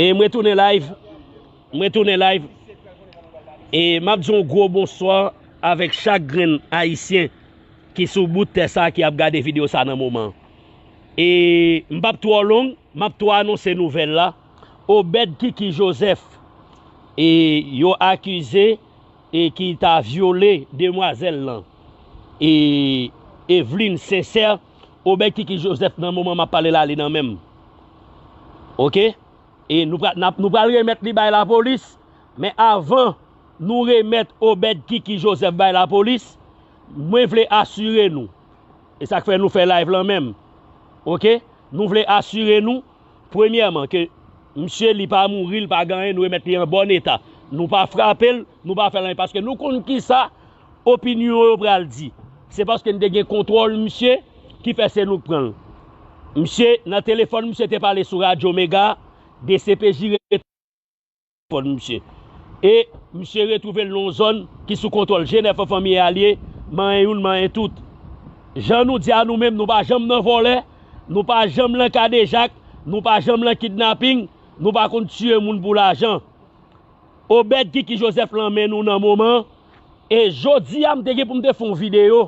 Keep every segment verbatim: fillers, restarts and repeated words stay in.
E mwen tounen live. Mwen tounen live. E m ap di yon gwo bonswa avèk chak grenn Ayisyen ki sou bout tè sa ki ap gade videyo sa nan moman. E m p ap twò long, m ap twò anonse nouvèl la. Obed Kiki Joseph, e yo akize e ki ta vyole demwazèl lan. E Eveline Sincère, Obed Kiki Joseph nan moman m ap pale la, li nan men m. Oke? E nou pral, n ap, nou pral remèt li bay lapolis, men avan nou remèt Obed Kiki Joseph bay lapolis, mwen vle asire nou, e sa k fè nou fè live lan menm, oke? Nou vle asire nou, premyèman, ke misye li pa mouri, li pa gen anyen, nou remèt li an bòn eta. Nou pa frape l, nou pa fè l anyen, paske nou konn kisa opinyon yo pral di. Se paske n te gen kontwòl misye ki fè se nou k pran l. Misye, nan telefòn, misye te pale sou Radyo Mega, D C P J telefòn misye. E misye retwouve l nan yon zòn ki sou kontwòl G nèf an fanmi e alye, manyen youn, manyen tout. Jan nou di a nou menm, nou pa janm nan vòlè, nou pa janm nan kadejak, nou pa janm nan kidnaping, nou pa konn tiye moun pou lajan. Obed Kiki Joseph lan men nou nan moman. E jodi a, m te gen pou m te fè yon videyo,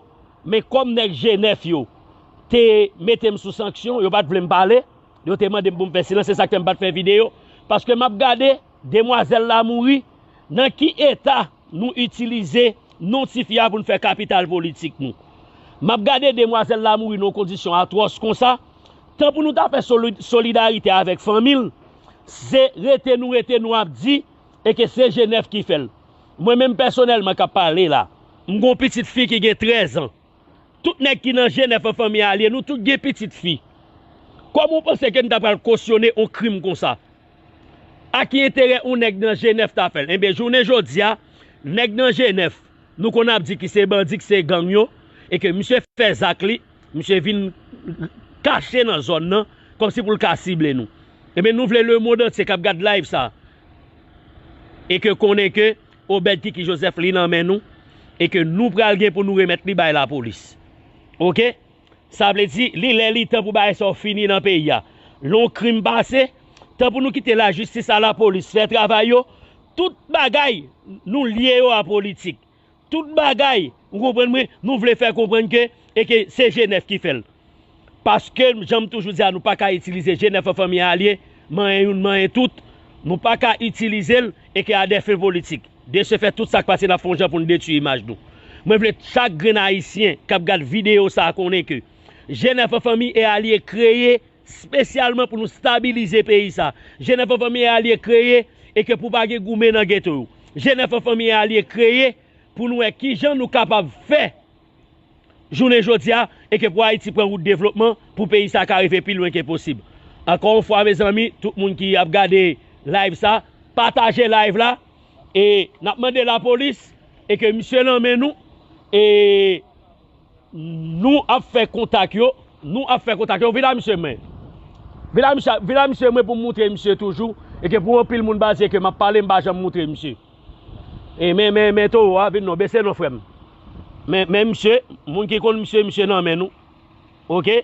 men kòm nèg G nèf yo te mete m sou sanksyon, yo pa t vle m pale, yo te mande m pou m fè silans, se sa k fè m pa t fè videyo. Paske m ap gade, demwazèl la mouri, nan ki eta nou itilize non ti fi a pou n fè kapital politik nou. M ap gade demwazèl la mouri nan yon kondisyon atwòs konsa, tan pou nou ta fè soli-, solidarite avèk fanmi l, se rete nou rete nou ap di, e ke se G nèf ki fè l. Mwen menm pèsonèlman k ap pale la, m gen yon pitit fi ki gen trèz an. Tout nèg ki nan G nèf an fanmi alye, nou tout gen pitit fi. Kòman w panse ke n ta pral kosyone yon krim konsa? A ki enterè yon nèg nan G nèf ta fè l? Enben, jounen jodi a, nèg nan G nèf, nou konn ap di ki se bandi, ki se gang yo, e ke misye fè zak li, misye vin kache nan zòn nan, kòmsi pou l ka sible nou. Enben, nou vle lemonn antye k ap gad live sa, e ke konnen ke Obed Kiki Joseph li nan men nou, e ke nou pral gen pou nou remèt li bay lapolis. Oke? Sa vle di, li lè li tan pou bagay sa yo fini nan peyi a. Lè yon krim pase, tan pou nou kite lajistis a lapolis fè travay yo, tout bagay nou lye yo a politik. Tout bagay, ou konprann mwen, nou vle fè konprann ke, e ke se G nèf ki fè l. Paske, jan m toujou di a, nou pa ka itilize G nèf an fanmi alye, manyen youn, manyen tout. Nou pa ka itilize l, e ke a dè fen politik. De se fè, tout sa k pase, n ap fè yon jan pou n detwi imaj nou. Mwen vle chak grenn Ayisyen k ap gad videyo sa a konnen ke G nèf an fanmi e alye kreye espesyalman pou nou stabilize peyi sa. G nèf an fanmi e alye kreye e ke pou pa gen goumen nan geto yo. G nèf an fanmi e alye kreye pou nou wè kijan nou kapab fè jounen jodi a, e ke pou Ayiti pran wout devlopman, pou peyi sa ka rive pi lwen ke posib. Ankò yon fwa, mezanmi, tout moun ki ap gade live sa, pataje live la, e n ap mande lapolis, e ke misye nan men nou, e nou ap fè kontak yo, nou ap fè kontak yo, vin a misye mwen. Vin a misye, vin a misye mwen pou m moutre misye toujou, e ke pou anpil moun pa di ke m ap pale, m pa janm moutre misye. E men, men, men towo a, vin non, bese non, frè m. Men, men misye, moun ki konn misye, misye nan men nou. Oke?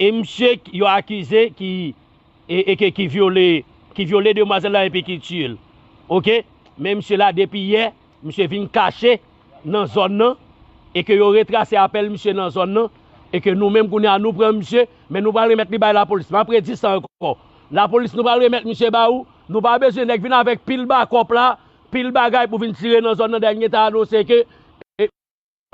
E misye k-, yo akize ki, e, e ke, ki vyole, ki vyole demwazèl la epi ki tiye l. Oke? Men misye la, depi yè, misye vin kache nan zòn nan, e ke yo retrase apèl misye nan zòn nan, e ke nou menm kounye a nou pran misye, men nou pral remèt li bay lapolis. M ap redi sa ankò. Lapolis, nou pral remèt misye ba ou. Nou pa bezwen nèg vin avèk pil bakòp la, pil bagay pou vin tire nan zòn nan, dènye ta anonse ke, e,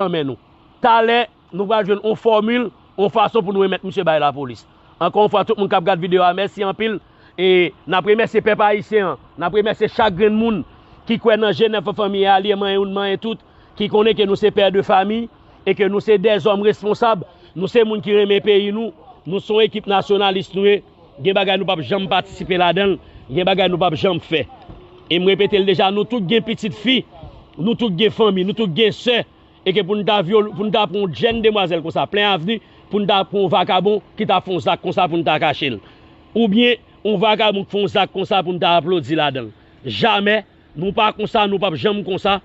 nan men nou. Talè, nou pral jwenn yon fòmil, yon fason pou nou remèt misye bay lapolis. Ankò yon fwa, tout moun k ap gad videyo a, mèsi anpil. E n ap remèsye pèp ayisyen an, n ap remèsye chak grenn moun ki kwè nan G nèf an fanmi e alye, manyen youn, manyen tout, ki konnen ke nou se pè de fami, e ke nou se dèzòm responsab, nou se moun ki renmen peyi nou, nou se yon ekip nasyonalis nou ye, gen bagay nou p ap janm patisipe ladan l, gen bagay nou p ap janm fè. E m repete l deja, nou tout gen pitit fi, nou tout gen fanmi, nou tout gen sè, e ke pou n ta vyole, pou n ta pran yon jèn demwazèl konsa, plen avni, pou n ta pran yon vakabon ki ta fè yon zak konsa pou n ta kache l. Oubyen, yon vakabon k fè yon zak konsa pou n ta aplodi ladan l. Jamè, nou pa konsa, nou p ap janm konsa.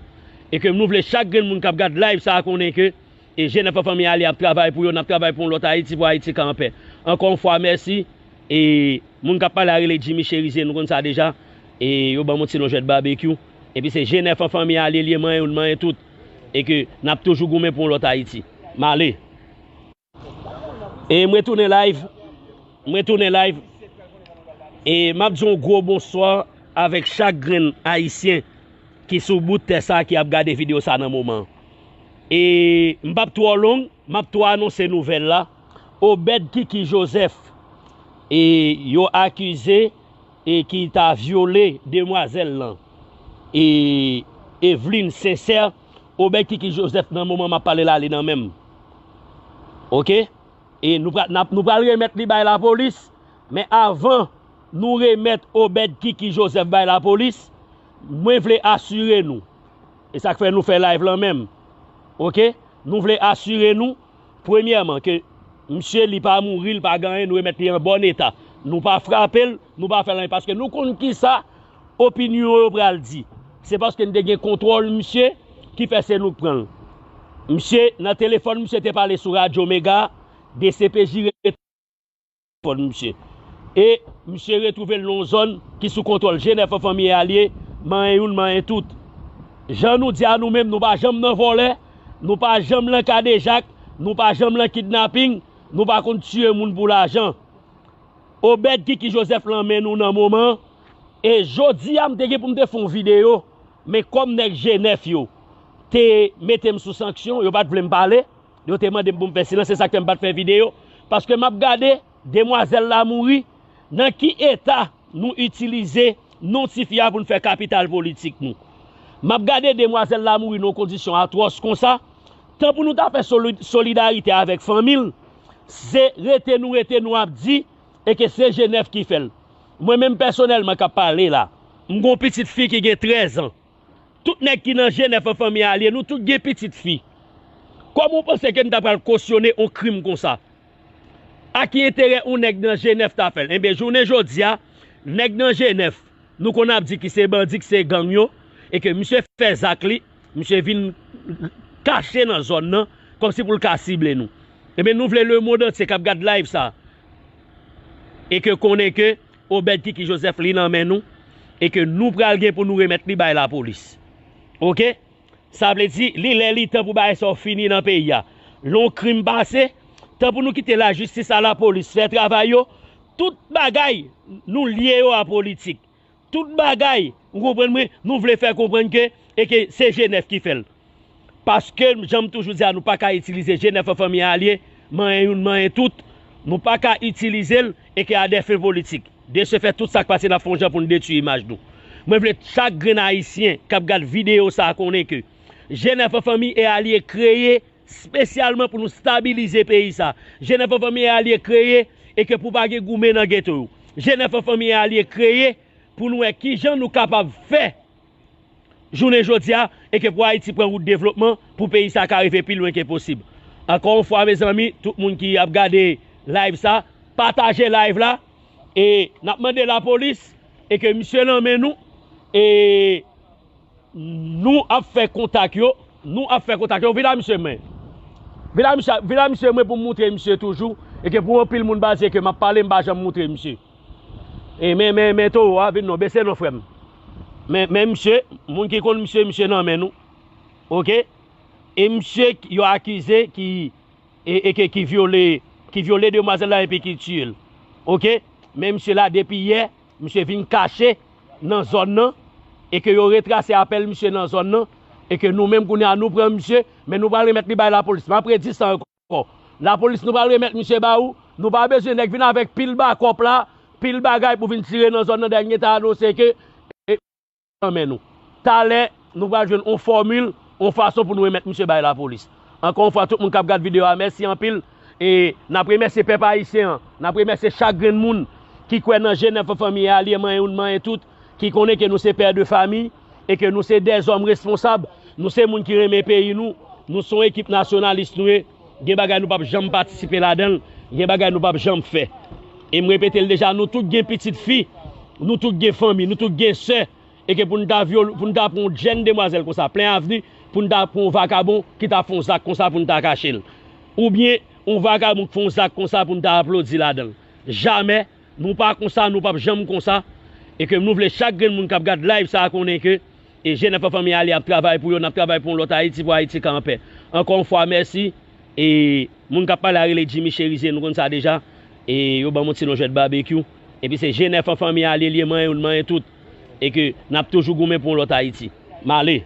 E ke nou vle chak grenn moun k ap gad live sa a konnen ke, e, G nèf an fanmi alye ap travay pou yo, n ap travay pou yon lòt Ayiti, pou Ayiti ka anpè. Ankò yon fwa, mèsi, e Moun k ap pale a rele Jimmy Cherizier, nou konn sa deja. E yo ban m yon ti non jwèt babekyou. Epi se G nèf an fanmi a li ye, li ye manyen youn, manyen tout. E ke n ap toujou goumen pou yon lòt Ayiti. M ale. E mwen tounen live. Mwen tounen live. E m ap di yon gwo bonswa avèk chak grenn Ayisyen ki sou bout tè sa ki ap gade videyo sa nan moman. E m p ap twò long, m ap twò anonse nouvèl la. Obed Kiki Joseph, e yo akize e ki ta vyole demwazèl lan, e Eveline Sincère, Obed Kiki Joseph nan moman m ap pale la, li nan men m. Oke? E nou pral, n ap, nou pral remèt li bay lapolis, men avan nou remèt Obed Kiki Joseph bay lapolis, mwen vle asire nou. E sa k fè nou fè live lan menm. Oke? Nou vle asire nou, premyèman, ke misye li pa mouri, li pa gen anyen, nou remèt li an bòn eta. Nou pa frape l, nou pa fè l anyen, paske nou konn kisa opinyon yo pral di. Se paske n te gen kontwòl misye ki fè se nou k pran l. Misye, nan telefòn, misye te pale sou Radyo Mega, D C P J rete telefòn misye. E misye retwouve l nan yon zòn ki sou kontwòl G nèf an fanmi a li ye, manyen youn, manyen tout. Jan nou di a nou menm, nou pa janm nan vòlè, nou pa janm nan kadejak, nou pa janm nan kidnaping, nou pa konn tiye moun pou lajan. Obed Kiki Joseph lan men nou nan moman an. E jodi a, m te gen pou m te fè yon videyo, men kòm nèg G nèf yo te mete m sou sanksyon, yo pa t vle m pale, yo te mande m pou m fè silans, se sa k fè m pa t fè videyo. Paske m ap gade, demwazèl la mouri, nan ki eta nou itilize non tifi a pou n fè kapital politik nou. M ap gade demwazèl la mouri nan yon kondisyon atwòs konsa, tan pou nou ta fè soli-, solidarite avèk fanmi l, se rete nou rete nou ap di, e ke se G nèf ki fè l. Mwen menm pèsonèlman k ap pale la, m gon pitit fi ki gen trèz an. Tout nèg ki nan G nèf an fanmi a li ye, nou tout gen pitit fi. Kòman w panse ke n ta pral kosyone yon krim konsa? A ki enterè yon nèg nan G nèf ta fè l? Enben, jounen jodi a, nèg nan G nèf, nou konn ap di ki se bandi, ki se gang yo, e ke misye fè zak li, misye vin kache nan zòn nan, kòmsi pou l ka sible nou. Enben, nou vle lemonn antye k ap gad live sa, e ke konnen ke Obed Kiki Joseph li nan men nou, e ke nou pral gen pou nou remèt li bay lapolis. Oke? Sa vle di, li lè li tan pou bagay sa yo fini nan peyi a. Lè yon krim pase, tan pou nou kite lajistis a lapolis fè travay yo, tout bagay nou lye yo a politik. Tout bagay, ou konprann mwen, nou vle fè konprann ke, e ke se G nèf ki fè l. Paske, jan m toujou di a, nou pa ka itilize G nèf an fanmi a li ye, manyen youn, manyen tout. Nou pa ka itilize l, e ke a dè fen politik. De se fè, tout sa k pase, n ap fè yon jan pou n detwi imaj nou. Mwen vle chak grenn Ayisyen k ap gad videyo sa a konnen ke G nèf an fanmi e a li ye kreye espesyalman pou nou stabilize peyi sa. G nèf an fanmi e a li ye kreye e ke pou pa gen goumen nan geto yo. G nèf an fanmi e a li ye kreye pou nou wè kijan nou kapab fè jounen jodi a, e ke pou Ayiti pran wout devlopman, pou peyi sa ka rive pi lwen ke posib. Ankò yon fwa, mezanmi, tout moun ki ap gade live sa, pataje live la, e n ap mande lapolis, e ke misye nan men nou, e nou ap fè kontak yo, nou ap fè kontak yo, vin a misye men. Vin a misye, vin a misye mwen pou m moutre misye toujou, e ke pou anpil moun baze ke m ap pale, m pa janm moutre misye. E men, men, men towo a vin non, bese non frè m. Men, men misye, moun ki konn misye, misye nan men nou. Oke? E misye yo akize ki, e, e ke, ki vyole, ki vyole demwazèl la epi ki tiye l. Oke? Men misye la depi yè, misye vin kache nan zòn nan, e ke yo retrase apèl misye nan zòn nan, e ke nou menm kounye a nou pran misye, men nou pral remèt li bay lapolis. M ap redi sa ankò. Lapolis, nou pral remèt misye ba ou. Nou pa bezwen nèg vin avèk pil bakòp la, pil bagay pou vin tire nan zòn nan, dènye ta anonse ke, e, nan men nou. Talè, nou pral jwenn yon fòmil, yon fason pou nou remèt misye bay lapolis. Ankò yon fwa, tout moun k ap gad videyo a, mèsi anpil. E n ap remèsye pèp ayisyen an, n ap remèsye chak grenn moun ki kwè nan G nèf an fanmi a, li manyen youn, manyen tout, ki konnen ke nou se pè de famiy, e ke nou se dèzòm responsab, nou se moun ki renmen peyi nou, nou se yon ekip nasyonalis nou ye, gen bagay nou p ap janm patisipe ladan l, gen bagay nou p ap janm fè. E m repete l deja, nou tout gen pitit fi, nou tout gen fanmi, nou tout gen sè, e ke pou n ta vyole, pou n ta pran yon jèn demwazèl konsa, plen avni, pou n ta pran yon vakabon ki ta fè yon zak konsa pou n ta kache l. Oubyen, yon vakabon k fè yon zak konsa pou n ta aplodi ladan l. Jamè, nou pa konsa, nou p ap janm konsa. E ke nou vle chak grenn moun k ap gad live sa a konnen ke e G nèf an fanmi ale ap travay pou yo, n ap travay pou yon lòt Ayiti, pou Ayiti ka anpè. Ankò yon fwa, mèsi. E moun k ap pale a rele Jimmy Cherizier, nou konn sa deja. E yo ban m yon ti non jwèt babekyou. Epi se G nèf an fanmi ale, li ye manyen youn, manyen tout. E ke n ap toujou goumen pou yon lòt Ayiti. M ale.